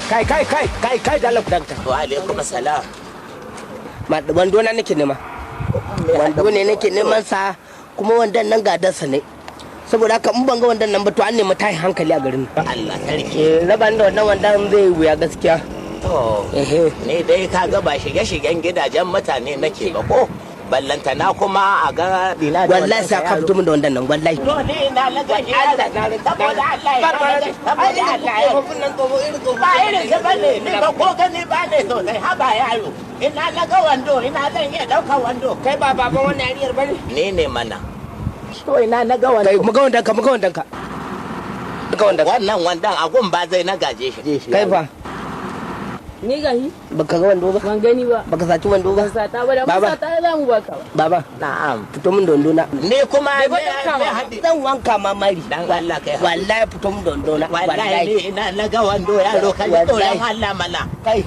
Kai, kai, kai, kai, kai, da Allah ku dakata. Wa alaikum salam. Wando na nake nema. Wando ne nake neman sa, kuma wandon nan gadarsa ne. Saboda haka in ban ga wandon nan ba, to an nemi tashi hankali a garin. Allah sarki. Eh, raba ni da wannan wandon zai wuya gaskiya. To, Ehe. ni dai ka ga ba shige-shigen gidajen mutane nake ba ko? Ballantana kuma a ga dina da Wallahi sai ka fito min da wandon nan, wallahi. To, ni ina na ga shi, saboda Allah ya, saboda Allah ya. Ba irin su bane, ni ba ko gani ba ne sosai, haba yaro. Ina na ga wando, ina zan iya ɗaukar wando? Kai ba baban wannan yariyar bane? Ni ne mana. To, ina na ga Kai, wando? mu ga wandon ka, mu ga wandon ka. Mu ga wandon ka. Wannan wandon a gun ba zai na gaje shi. Kai fa? Ni gahi. Baka ga wando ba? Ban gani ba. Baka saci wando ba? Ban sata ba, da mun Baba. sata za mu baka ba. Baba, Na'am. fito min da wando na. Ni kuma Bai me gwada me haɗi? Zan wanka ma mari. Dan Allah kai haƙuri. Wallahi fito min da wando na. Wallahi ni ina na ga wando, yaro, ka ji tsoron Allah mana. Kai,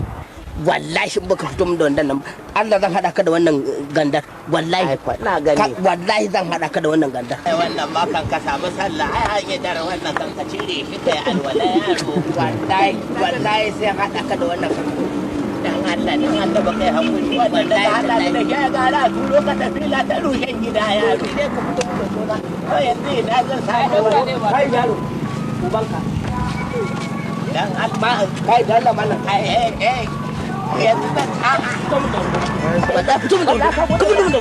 wallahi in baka fito min da wannan nan ba, Allah zan hada ka da wannan gandar, wallahi. Ai, kwa- na gani. Wallahi zan hada ka da wannan gandar. Ai wannan ma kan ka samu sallah ai an yi dare, wannan kan ka cire shi kai alwala, yaro. Wallahi, wallahi sai hada ka da wannan. Dan Allah, dan Allah ba kai hakuri, wannan da ka hada ni da shi ai gara a turo ka tafi la ta rushen gida, yaro. Sai ka fito min da wando. To, yanzu ina zan samu wando? Kai yaro, ubanka. Dan Allah. Kai, da Allah mallam. Ai eh eh, yanzu zan a'a. Fito min da wando. Wallahi fito min da wando, ka fito min da wando.